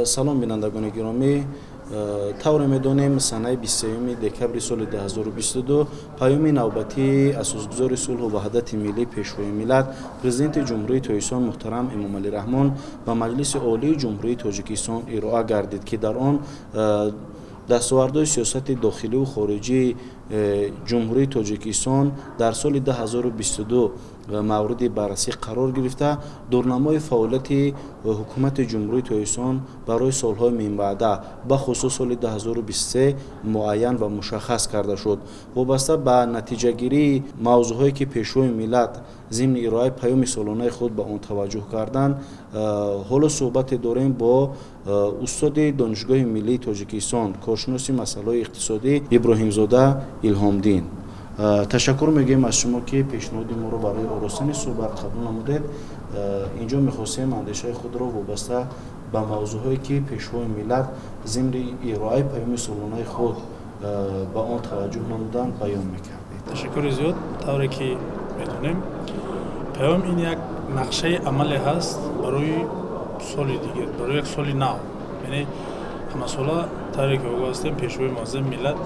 Салом, бинандагони гиромӣ. Тавре медонем, санаи 23 декабри соли 2022 паёми навбатии асосгузори сулҳу ваҳдати миллӣ, Пешвои миллат, Президенти Ҷумҳурии Тоҷикистон муҳтарам Эмомалӣ Раҳмон ба Маҷлиси Олии Ҷумҳурии Тоҷикистон ироа гардид, ки дар он дастовардҳои сиёсати дохиливу хориҷии Ҷумҳурии Тоҷикистон дар соли 2022 мавриди баррасӣ қарор гирифта, дурнамои фаъолияти Ҳукумати Ҷумҳурии Тоҷикистон барои солҳои минбаъда, бахусус соли 2023, муайян ва мушаххас карда шуд. Вобаста ба натиҷагирии мавзӯъҳое, ки Пешвои миллат зимни ироаи паёми солонаи худ ба он таваҷҷӯҳ карданд, ҳоло суҳбате дорем бо устоди Донишгоҳи миллии Тоҷикистон, коршиноси масъалаҳои иқтисодӣ Иброҳимзода Илҳомдин. Ташаккур мегӯем аз шумо, ки пешниҳоди моро барои оростани суҳбат қабул намудед. Инҷо мехостем андешаи худро вобаста ба мавзӯъҳое, ки Пешвои миллат зимни ироаи паёми солонаи худ ба он таваҷҷӯҳ намуданд, баён мекардед. Ташаккури зиёд. Тавре ки медонем, паём ин як нақшаи амале ҳаст барои соли дигар, барои як соли нав. Яъне ҳамасола, тавре ки огоҳ ҳастем, Пешвои муаззами миллат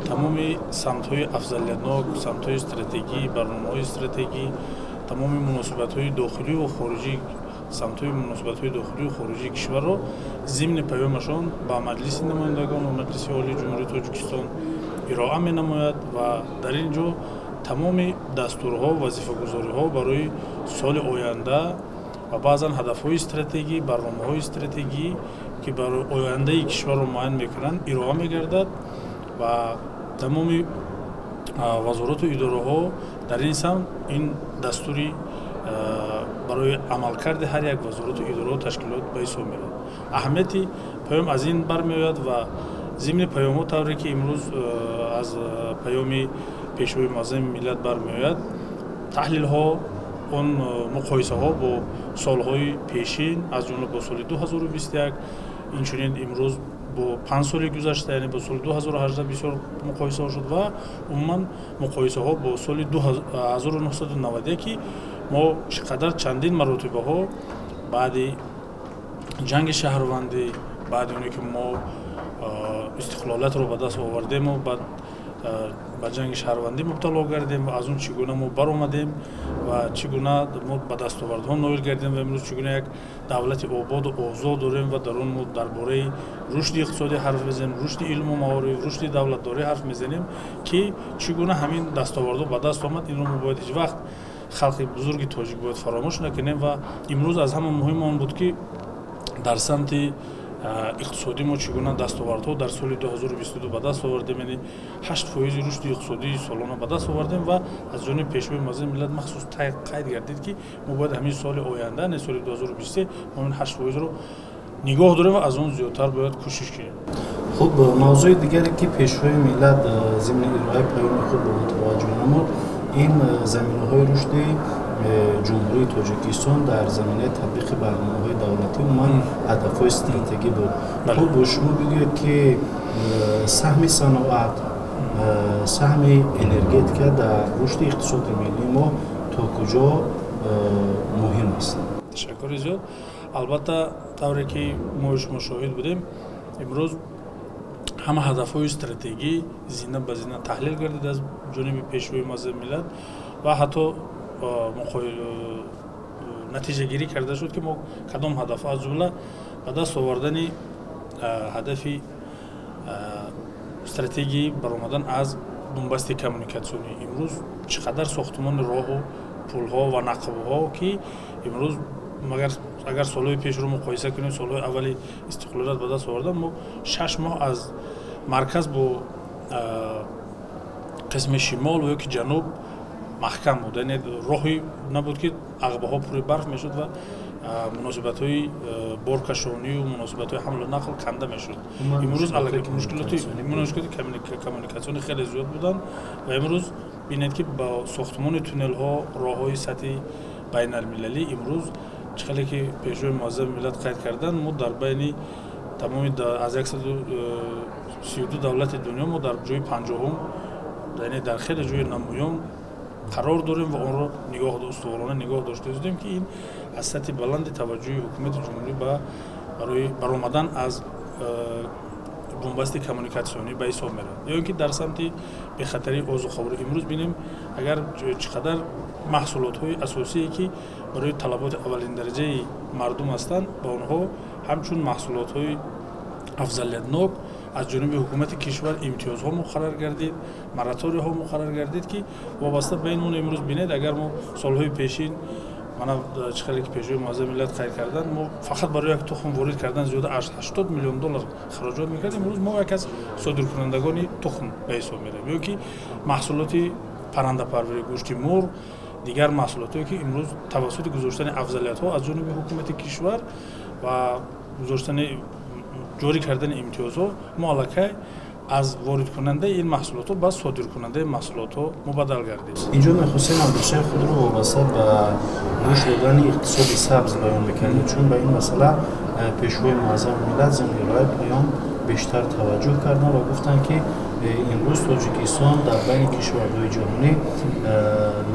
тамоми самтҳои афзалиятнок, самтҳои стратегӣ, барномаҳои стратегӣ, тамоми муносибатҳои дохиливу хориҷӣ, самтҳои муносибатҳои дохилию хориҷии кишварро зимни паёмашон ба Маҷлиси намояндагон ва Маҷлиси Олии Ҷумҳурии Тоҷикистон ироа менамояд ва дар ин ҷо тамоми дастурҳо, вазифагузориҳо барои соли оянда ва баъзан ҳадафҳои стратегӣ, барномаҳои стратегӣ, ки барои ояндаи кишварро муайян мекунанд, ироа мегардад ва тамоми вазорату идораҳо дар ин самт ин дастури барои амалкарди ҳар як вазорату идораҳо, ташкилот ба ҳисоб меравад. Аҳамияти паём аз ин бармеояд ва зимни паёмҳо, тавре ки имрӯз аз паёми Пешвои муаззами миллат бармеояд, таҳлилҳо, он муқоисаҳо бо солҳои пешин, аз ҷумла бо соли 2021, инчунин имрӯз бо 5 соли гузашта, яъне бо соли 2018 бисёр муқоисаҳо шуд ва умуман муқоисаҳо бо соли 1991, ки мо чӣ қадар чандин маротибаҳо баъди ҷанги шаҳрвандӣ, баъди оне ки мо истиқлолиятро ба даст овардему баъд ба ҷанги шаҳрвандӣ мубтало гардем ва аз он чӣ гуна мо баромадем ва чӣ гуна мо ба дастовардҳо ноил гардем ва имрӯз чӣ гуна як давлати ободу озод дорем ва дар он мо дар бораи рушди иқтисодӣ ҳарф мезанем, рушди илму маориф, рушди давлатдорӣ ҳарф мезанем, ки чӣ гуна ҳамин дастовардҳо ба даст омад, инро мо бояд ҳеҷ вақт, халқи бузурги тоҷик бояд фаромӯш накунем. Ва имрӯз аз ҳама муҳим он буд, ки дар самти иқтисодӣ мо чӣ гуна дастовардҳо дар соли 2022 ба даст овардем, яъне 8 фоизи рушди иқтисодии солона ба даст овардем ва аз ҷониби Пешвои муаззами миллат махсус қайд гардид, ки мо бояд ҳамин соли оянда, яъне соли 2023, мо ин 8 фоизро нигоҳ дорем ва аз он зиёдтар бояд кӯшиш кунем. Хуб, мавзӯи дигаре, ки Пешвои миллат зимни ироаи паёми худ ба он таваҷҷӯҳ намуд, ин заминаҳои рушди Ҷумҳурии Тоҷикистон дар заминаи татбиқи барномаҳои давлатӣ, умуман ҳадафҳои стратегӣ буд. Хуб, шумо бигӯед, ки саҳми саноат, саҳми энергетика дар рушди иқтисоди миллии мо то куҷо муҳим аст? Ташаккури зиёд. Албатта, тавре ки мо шумо шоҳид будем, имрӯз ҳама ҳадафҳои стратегӣ зина ба зина таҳлил гардид аз ҷониби Пешвои муаззами миллат ва ҳатто натиҷагирӣ карда шуд, ки мо кадом ҳадаф, аз ҷумла ба даст овардани ҳадафи стратегии баромадан аз бунбасти коммуникатсионӣ. Имрӯз чӣ қадар сохтумони роҳу пулҳо ва нақбҳо, ки имрӯз магар агар солҳои пешро муқоиса кунем, солҳои аввали истиқлолият ба даст овардан, мо 6 моҳ аз марказ бо қисми шимол ё ки ҷануб маҳкам буд, яъне роҳе набуд, ки ағбаҳо пури барф мешуд ва муносибатҳои боркашонию муносибатҳои ҳамлу нақл канда мешуд. Имрӯз мушкилоти коммуникатсионӣ хеле зиёд буданд ва имрӯз бинед, ки ба сохтмони туннелҳо, роҳҳои сатҳи байналмилалӣ, имрӯз чӣ хеле ки Пешвои муаззами миллат қайд карданд, мо дар байни тамоми аз 132 давлати дунё мо дар ҷои 50-ум, яъне дар хеле ҷои намоён қарор дорем ва онро нигоҳ устуворона нигоҳ дошта истем, ки ин аз сатҳи баланди таваҷҷӯҳи Ҳукумати Ҷумҳурӣ ба Барои баромадан аз бунбасти коммуникатсионӣ ба ҳисоб меравад. Ё ин ки дар самти бехатарии озуқаворӣ имрӯз бинем, агар чӣ қадар маҳсулотҳои асосие, ки барои талаботи аввалиндараҷаи мардум ҳастанд, ба онҳо ҳамчун маҳсулотҳои афзалиятнок аз ҷониби ҳукумати кишвар имтиёзҳо муқаррар гардид, мораторияҳо муқаррар гардид, ки вобаста ба ин мо имрӯз бинед, агар мо солҳои пешин, мана чӣ хеле ки Пешвои Муаззами миллат қайд карданд, мо фақат барои як тухм ворид кардан зиёда аз 80 миллион доллар хароҷот мекардем, имрӯз мо як аз содиркунандагони тухм ба ҳисоб меравем. Ё ки маҳсулоти паррандапарварӣ, гӯшти мурғ, дигар маҳсулотое, ки имрӯз тавассути гузоштани афзалиятҳо аз ҷониби ҳукумати кишвар ва гузоштани ҷорӣ кардани имтиёзҳо, мо аллакай аз воридкунандаи ин маҳсулотҳо ба содиркунандаи маҳсулотҳо мубаддал гардид. Инҷо мехостем андешаи худро вобаста ба рушд додани иқтисоди сабз баён мекардем, чун ба ин масъала Пешвои Муаззами миллат зимни ироаи паём бештар таваҷҷӯҳ карданд ва гуфтанд, ки имрӯз Тоҷикистон дар байни кишварҳои ҷаҳонӣ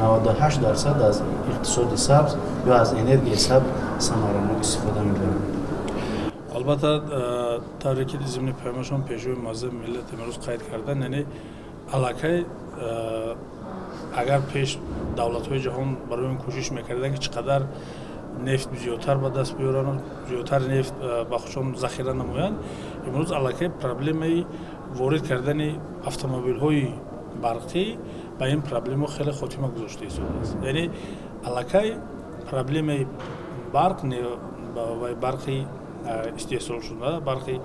98% аз иқтисоди сабз ё аз энергияи сабз самаранок истифода мебаранд. Албатта, тавре ки зимни паёмашон Пешвои Муаззами миллат имрӯз қайд карданд, яъне аллакай агар пеш давлатҳои ҷаҳон барои он кӯшиш мекарданд, ки чӣ қадар нефт зиёдтар ба даст биёранд, зиёдтар нефт ба худшон захира намоянд, имрӯз аллакай проблемаи ворид кардани автомобилҳои барқӣ ба ин проблема хеле хотима гузошта истодааст. Яъне аллакай проблемаи барқ, барқи истеҳсол шуда, барқи,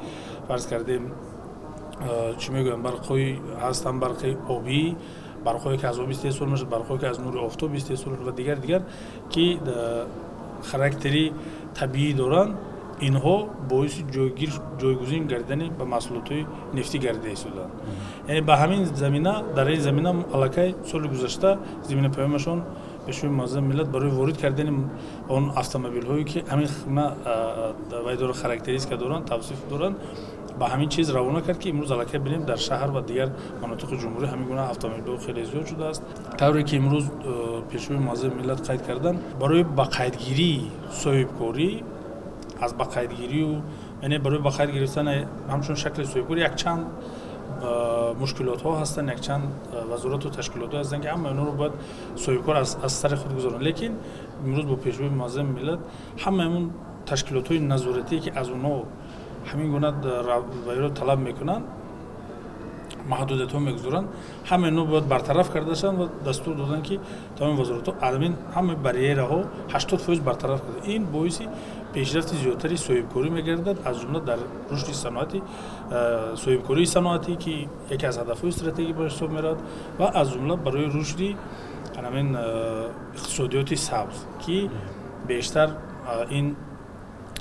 фарз кардем, чӣ мегӯям, барқҳои ҳастанд, барқи обӣ, барқҳое, ки аз об истеҳсол мешавад, барқҳое, ки аз нури офтоб истеҳсол ва дигар дигар, ки характери табиӣ доранд, инҳо боиси ҷойгузин гардидани ба маҳсулотҳои нефтӣ гардида истоданд. Яъне ба ҳамин замина, дар ин замина аллакай соли гузашта зимини паёмашон Пешвои Муаззами миллат барои ворид кардани он автомобилҳое, ки ҳамин вай дора, характеристика доранд, тавсиф доранд, ба ҳамин чиз равона кард, ки имрӯз аллакай бинем, дар шаҳр ва дигар манотиқи ҷумҳурӣ ҳамин гуна автомобилҳо хеле зиёд шудааст. Тавре ки имрӯз Пешвои Муаззами миллат қайд карданд, барои ба қайдгирии соҳибкорӣ, аз ба қайдгирию, яъне барои ба қайд гирифтани ҳамчун шакли соҳибкорӣ якчанд мушкилотҳо ҳастанд, якчанд вазорату ташкилотҳо ҳастанд, ки ҳамаи онҳоро бояд соҳибкор аз сари худ гузаронад. Лекин имрӯз бо Пешвои Муаззами миллат ҳамаи он ташкилотҳои назоратие, ки аз онҳо ҳамин гуна вайро талаб мекунанд, маҳдудиятҳо мегузоранд, ҳамаи инҳо бояд бартараф карда шаванд ва дастур доданд, ки тамоми вазоратҳо ҳамин ҳамаи барьераҳо 80% бартараф карда. Ин боиси пешрафти зиёдтари соҳибкорӣ мегардад, аз ҷумла дар рушди саноати, соҳибкории саноатӣ, ки яке аз ҳадафҳои стратегӣ ба ҳисоб меравад, ва аз ҷумла барои рушди ҳамин иқтисодиёти сабз, ки бештар ин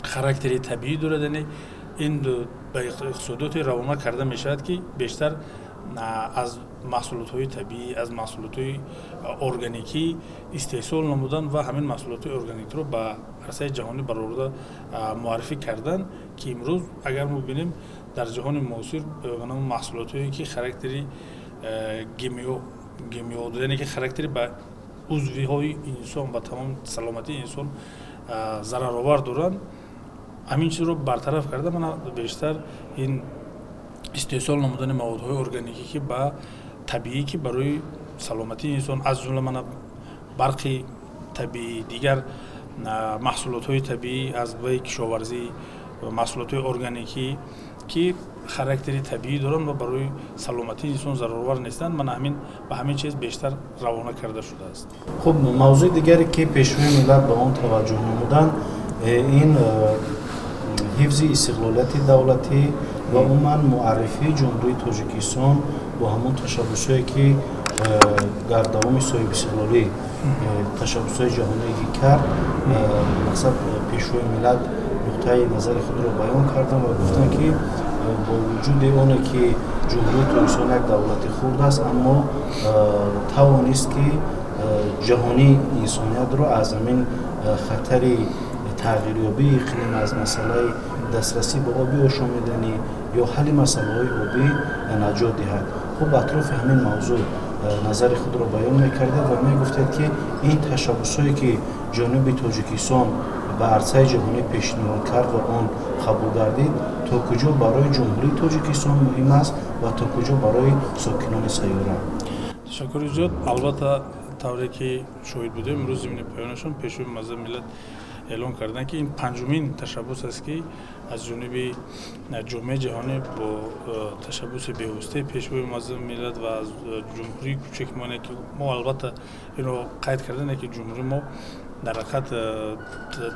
характери табиӣ дорад, яъне ин ба иқтисодиёте равона карда мешавад, ки бештар аз маҳсулотҳои табиӣ, аз маҳсулотҳои органикӣ истеҳсол намудан ва ҳамин маҳсулотҳои органикиро ба арсаи ҷаҳонӣ бароварда муаррифӣ кардан, ки имрӯз агар мо бинем, дар ҷаҳони муосир маҳсулотҳое, ки характери гимиё, яъне ки характери ба узвиҳои инсон ва тамоми саломатии инсон зараровар доранд, ҳамин чизро бартараф карда, мана бештар ин истеҳсол намудани маводҳои органикӣ, ки ба табиӣ, ки барои саломатии инсон, аз ҷумла мана барқи табиӣ, дигар маҳсулотҳои табиӣ аз ваи кишоварзӣ, маҳсулотҳои органикӣ, ки характери табиӣ доранд ва барои саломатии инсон зараровар нестанд, мана ҳамин ба ҳамин чиз бештар равона карда шудааст. Хуб, мавзӯи дигаре, ки Пешвои миллат ба он таваҷҷӯҳ намуданд, ин ҳифзи истиқлолияти давлатӣ ва умуман муаррифии Ҷумҳурии Тоҷикистон бо ҳамон ташаббусҳое, ки дар давоми соҳибистиқлолӣ ташаббусҳои ҷаҳоние ки кард, мақсад Пешвои миллат нуқтаи назари худро баён карданд ва гуфтанд, ки бо вуҷуди оне ки Ҷумҳурии Тоҷикистон як давлати хурд аст, аммо тавонист, ки ҷаҳонии инсониятро аз ҳамин хатари тағйирёбии иқлим, аз масъалаи дастрасӣ ба оби ошомиданӣ ё ҳалли масъалаҳои обӣ наҷот диҳад. Хуб, атрофи ҳамин мавзӯъ назари худро баён мекардед ва мегуфтед, ки ин ташаббусҳое, ки ҷониби Тоҷикистон Ба арсаи ҷаҳонӣ пешниҳод кард ва он қабул гардид, то куҷо барои Ҷумҳурии Тоҷикистон муҳим аст ва то куҷо барои сокинони сайёра? Ташаккури зиёд. Албатта, тавре ки шоҳид будем, имрӯз зимни поёнашон Пешвои муаззами миллат эълон карданд, ки ин панҷумин ташаббус аст, ки аз ҷониби ҷомеаи ҷаҳонӣ бо ташаббуси бевоситаи Пешвои муаззами миллат ва аз ҷумҳурии кучаки мо, ки мо албатта инро қайд кардем, ки ҷумҳурии мо дар ҳақиқат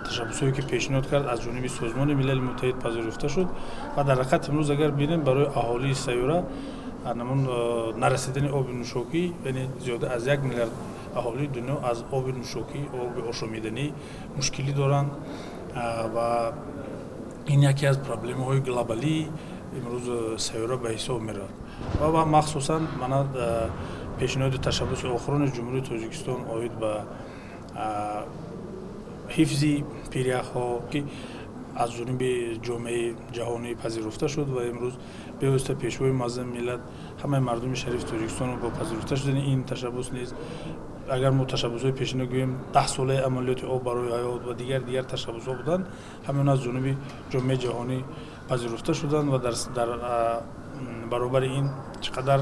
ташаббусҳое, ки пешниҳод кард, аз ҷониби Созмони Милали Муттаҳид пазируфта шуд. Ва дар ҳақиқат имрӯз агар бинем, барои аҳолии сайёра намун нарасидани оби нӯшокӣ, яъне зиёда аз 1 миллиард аҳолии дунё аз оби нӯшокӣ, оби ошомиданӣ мушкилӣ доранд ва ин яке аз проблемаҳои глобалии имрӯз сайёра ба ҳисоб меравад. Ва махсусан мана пешниҳоди ташаббуси охирони Ҷумҳурии Тоҷикистон оид ба ҳифзи пиряхҳо, ки аз ҷониби ҷомеаи ҷаҳонӣ пазируфта шуд ва имрӯз бевосита Пешвои муаззами миллат ҳамаи мардуми шарифи Тоҷикистонро бо пазируфта шудани ин ташаббус низ, агар мо ташаббусҳои пешина гӯем, 10-солаи амалиёти об барои ҳаёт ва дигар ташаббусҳо буданд, ҳамаи он аз ҷониби ҷомеаи ҷаҳонӣ пазируфта шуданд. Ва дар баробари ин чӣ қадар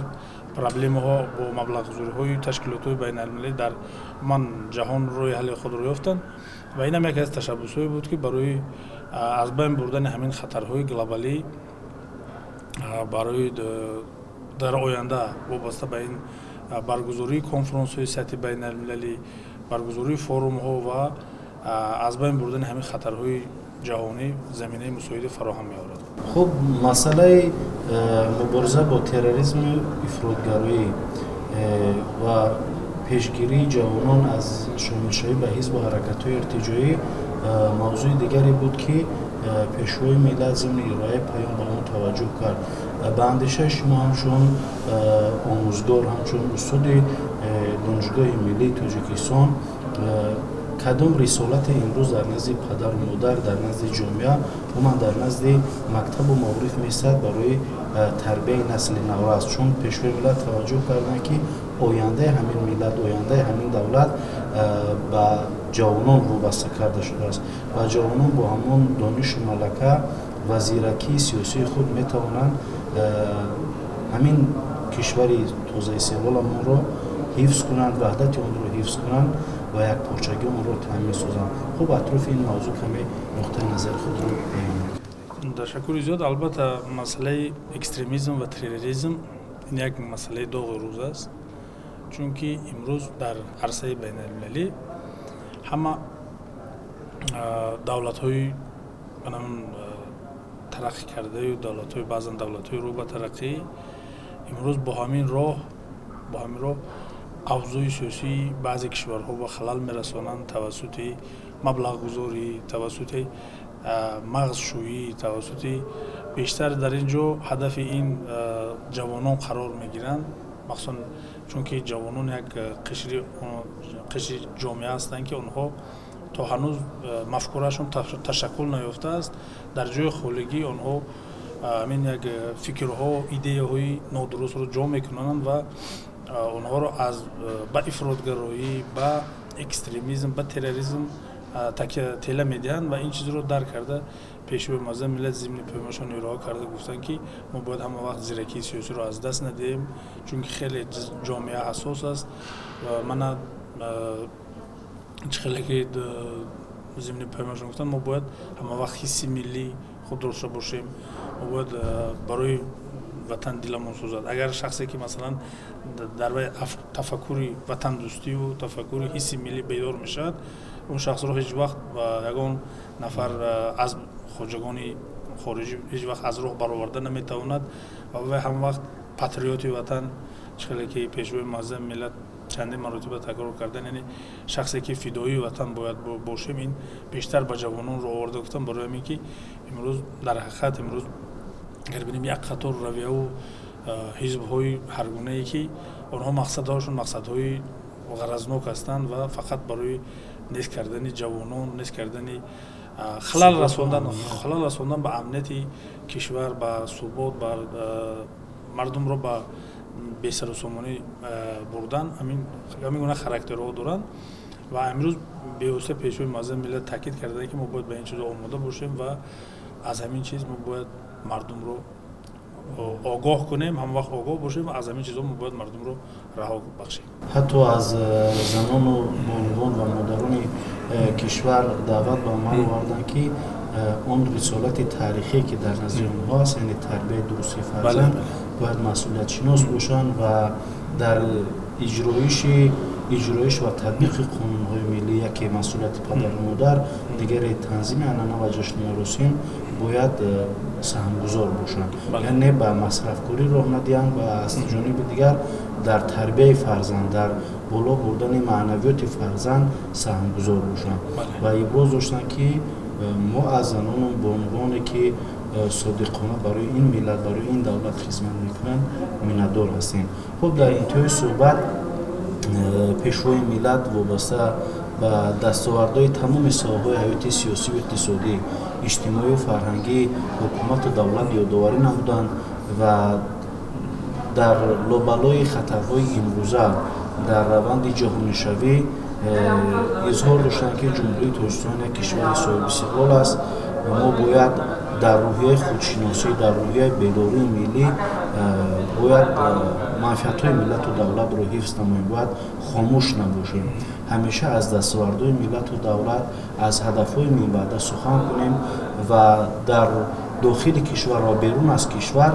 проблемаҳо бо маблағгузориҳои ташкилотҳои байналмилалӣ дар умуман ҷаҳон роҳи ҳалли худро ёфтанд. Ва инам яке аз ташаббусҳое буд, ки барои аз байн бурдани ҳамин хатарҳои глобалӣ барои дар оянда вобаста ба ин баргузории конфронсҳои сатҳи байналмилалӣ, баргузории форумҳо ва аз байн бурдани ҳамин хатарҳои ҷаҳонӣ заминаи мусоиде фароҳам меорад. Хуб, масъалаи мубориза бо терроризму ифротгароӣ ва пешгирии ҷавонон аз шомилшавӣ ба ҳизбу ҳаракатҳои иртиҷоӣ мавзӯи дигаре буд, ки Пешвои миллат зимни ироаи паём ба он таваҷҷӯҳ кард. Ба андешаи шумо, ҳамчун омӯзгор, ҳамчун устоди Донишгоҳи миллии Тоҷикистон, кадом рисолате имрӯз дар назди падару модар, дар назди ҷомеа, умуман дар назди мактабу маориф меистад барои тарбияи насли наврас? Чун Пешвои миллат таваҷҷӯҳ карданд, ки ояндаи ҳамин миллат, ояндаи ҳамин давлат ба ҷавонон вобаста карда шудааст ва ҷавонон бо ҳамон донишу малака ва зиракии сиёсии худ метавонанд ҳамин кишвари тозаистиқлоламонро ҳифз кунанд, ваҳдати онро ҳифз кунанд ва якпорчагии онро таъмин созанд. Хуб, атрофи ин мавзӯъ каме нуқтаи назари худро баён. Ташаккури зиёд. Албатта, масъалаи экстремизм ва терроризм ин як масъалаи доғи рӯз аст, чунки имрӯз дар арсаи байналмилалӣ ҳама давлатҳои тараққӣ кардаю давлатҳои, баъзан давлатҳои рӯ ба тараққӣ имрӯз бо ҳамин роҳ авзои сиёсии баъзе кишварҳо ба халал мерасонанд тавассути маблағгузорӣ, тавассути мағзшӯӣ, тавассути бештар дар ин ҷо ҳадафи ин ҷавонон қарор мегиранд, махсусан чунки ҷавонон як қишри ҷомеа ҳастанд, ки онҳо то ҳанӯз мафкураашон ташаккул наёфтааст. Дар ҷои холигӣ онҳо ҳамин як фикрҳо, идеяҳои нодурустро ҷо мекунанд ва онҳоро аз ба ифротгароӣ, ба экстремизм, ба терроризм тела медиҳанд. Ва ин чизро дарк карда, Пешвои муаззами миллат зимни паёмашон ироа карда гуфтанд, ки мо бояд ҳама вақт зиракии сиёсиро аз даст надиҳем, чунки хеле ҷомеа ҳассос аст. Мана чӣ хеле ки зимни паёмашон гуфтанд, мо бояд ҳама вақт ҳисси миллӣ худ дошта бошем, мо бояд барои ватан диламон сӯзад. Агар шахсе ки масалан дар вай тафаккури ватандӯстию тафаккури ҳисси миллӣ бедор мешавад, он шахсро ҳеҷ вақт ягон нафар аз хоҷагони хориҷӣ ҳеҷ вақт аз роҳ бароварда наметавонад ва вай ҳама вақт патриоти ватан, чӣ хеле ки Пешвои муаззами миллат чандин маротиба такрор кардан, яъне шахсе ки фидоии ватан бояд бошем. Ин бештар ба ҷавонон ро оварда гуфтам, барои ҳамин ки имрӯз дар ҳақиқат имрӯз агар бинем, як қатор равияву ҳизбҳои ҳаргунае, ки онҳо мақсадҳояшон мақсадҳои ғаразнок ҳастанд ва фақат барои нест кардани ҷавонон, нест кардани, халал расондан ба амнияти кишвар, ба субот, ба мардумро ба бесарусомонӣ бурдан, ҳамин гуна характерҳо доранд. Ва имрӯз бевосита Пешвои муаззами миллат таъкид карда, ки мо бояд ба ин чизо омода бошем ва аз ҳамин чиз мо бояд мардумро огоҳ кунем, ҳамавақт огоҳ бошем ва аз ҳамин чизо мо бояд мардумро раҳо бахшем. Ҳатто аз занону бонувон ва модарони кишвар даъват ба амал оварданд, ки он рисолати таърихие, ки дар назди онҳо аст, яъне тарбияи дурусти фарзанд, бояд масъулиятшинос бошанд ва дар иҷроиш ва татбиқи қонунҳои миллӣ, яке масъулияти падару модар, дигаре танзими анъана ва ҷашну маросим, бояд саҳмгузор бошанд, яъне ба масрафкорӣ роҳ надиҳанд ва аз ҷониби дигар дар тарбияи фарзанд, дар боло бурдани маънавиёти фарзанд саҳмгузор бошанд. Ва иброз доштанд, ки мо аз занону бонувоне, ки содиқона барои ин миллат, барои ин давлат хизмат мекунанд, миннатдор ҳастем. Хуб, дар интиҳои суҳбат Пешвои миллат вобаста ба дастовардҳои тамоми соҳаҳои ҳаёти сиёсию иқтисодӣ, иҷтимоию фарҳангии ҳукумату давлат ёдоварӣ намуданд ва дар лобалои хатарҳои имрӯза дар раванди ҷаҳонишавӣ изҳор доштанд, ки Ҷумҳурии Тоҷикистон як кишвари соҳибистиқлол аст ва мо бояд дар рӯҳияи худшиносӣ, дар рӯҳияи бедории миллӣ бояд манфиатҳои миллату давлатро ҳифз намоем, бояд хомӯш набошем, ҳамеша аз дастовардҳои миллату давлат, аз ҳадафҳои минбаъда сухан кунем ва дар дохили кишвар ва берун аз кишвар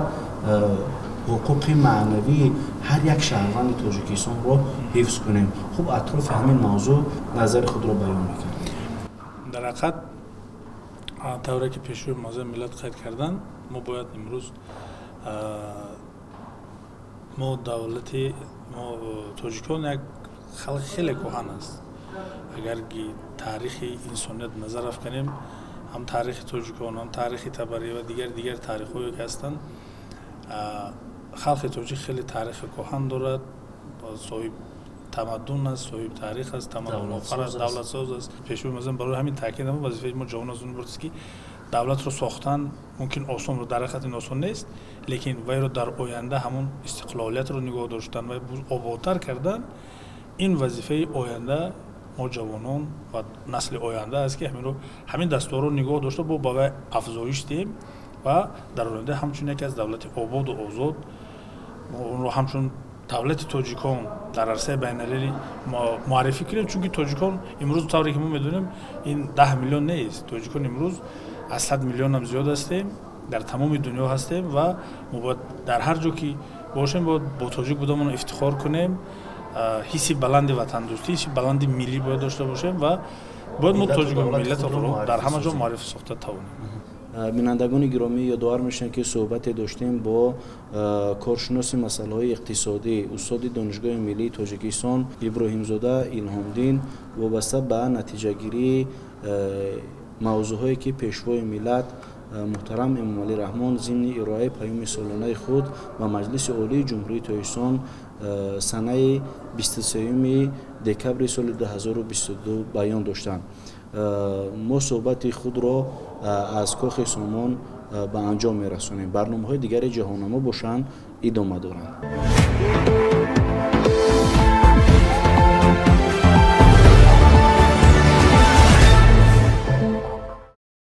ҳуқуқи маънавии ҳар як шаҳрванди Тоҷикистонро ҳифз кунем. Хуб, атрофи ҳамин мавзӯъ назари худро баён мекард. Дар ҳақиқат, тавре ки Пешвои муаззами миллат қайд карданд, мо бояд имрӯз мо давлати мо, тоҷикон, як халқи хеле кӯҳан аст. Агар таърихи инсоният назар афканем, ҳам таърихи тоҷикон, ҳам таърихи Табарӣ ва дигар дигар таърихҳое ки ҳастанд, халқи тоҷик хеле таърихи кӯҳан дорад, соҳиб тамаддун аст, соҳиб таърих аст, тамаддунофар аст, давлатсоз аст. Пешвои муаззам барои ҳамин таъкид намуд: вазифаи мо ҷавон аз он иборат аст, ки давлатро сохтан мумкин осон, дар ҳақиқат ин осон нест, лекин вайро дар оянда ҳамон истиқлолиятро нигоҳ доштан ва ободтар кардан, ин вазифаи оянда мо ҷавонон ва насли оянда аст, ки ҳаминро, ҳамин дастурро нигоҳ дошта, бо ба вай афзоиш диҳем ва дар оянда ҳамчун яке аз давлати ободу озод онро ҳамчун давлати тоҷикон дар арсаи байналмилалӣ муаррифӣ кунем. Чунки тоҷикон имрӯз, тавре ки мо медонем, ин 10 миллион нест, тоҷикон имрӯз аз 100 миллионам зиёд ҳастем, дар тамоми дунё ҳастем ва мо бояд дар ҳар ҷо ки бошем, бояд бо тоҷик будамон ифтихор кунем, ҳисси баланди ватандӯстӣ, ҳисси баланди миллӣ бояд дошта бошем ва бояд мо тоҷикон миллати худро дар ҳама ҷо муаррифӣ сохта тавонем. Бинандагони гиромӣ, ёдовар мешавем, ки суҳбате доштем бо коршиноси масъалаҳои иқтисодӣ, устоди Донишгоҳи миллии Тоҷикистон Иброҳимзода Илҳомдин вобаста ба натиҷагирии мавзӯъҳое, ки Пешвои миллат муҳтарам Эмомалӣ Раҳмон зимни ироаи паёми солонаи худ ба Маҷлиси Олии Ҷумҳурии Тоҷикистон санаи 23 декабри соли 2022 баён доштанд. Мо суҳбати худро аз Кохи Сомон ба анҷом мерасонем. Барномаҳои дигари Ҷаҳоннамо бошанд, идома доранд.